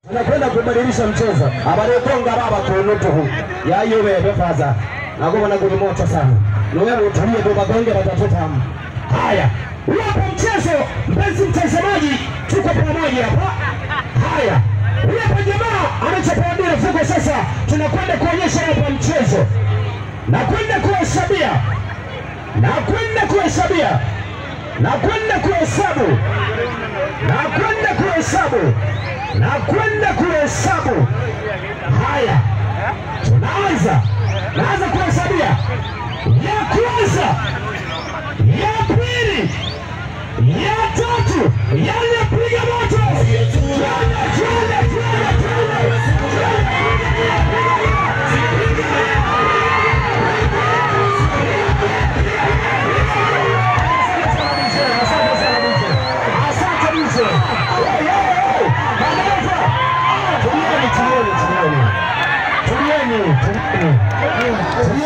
Tunakwenda kubadilisha mchezo. Abalekonga baba kunutu. Ya yuwe befaza. Nagoma na goli moto sana. Wewe utulie kwa magonge watatoka. Haya. Wapo mchezo, mpenzi mtazamaji, tuko pamoja hapa. Haya. Wapo jamaa anachapa mpira fuko sasa. Tunakwenda kuonyesha hapa mchezo. Na kwenda kuhesabia. Na kwenda kuhesabia. Na kwenda kuhesabu. Na kwenda kuhesabu. Na kwenda kuhesabu. Haya. Tunaanza. Naanza kuhesabia. Ya kwanza, ya pili, ya tatu, ya nne, piga moto. Asante mzee. Tulieni, tulieni, tulieni. Tulieni, tulieni.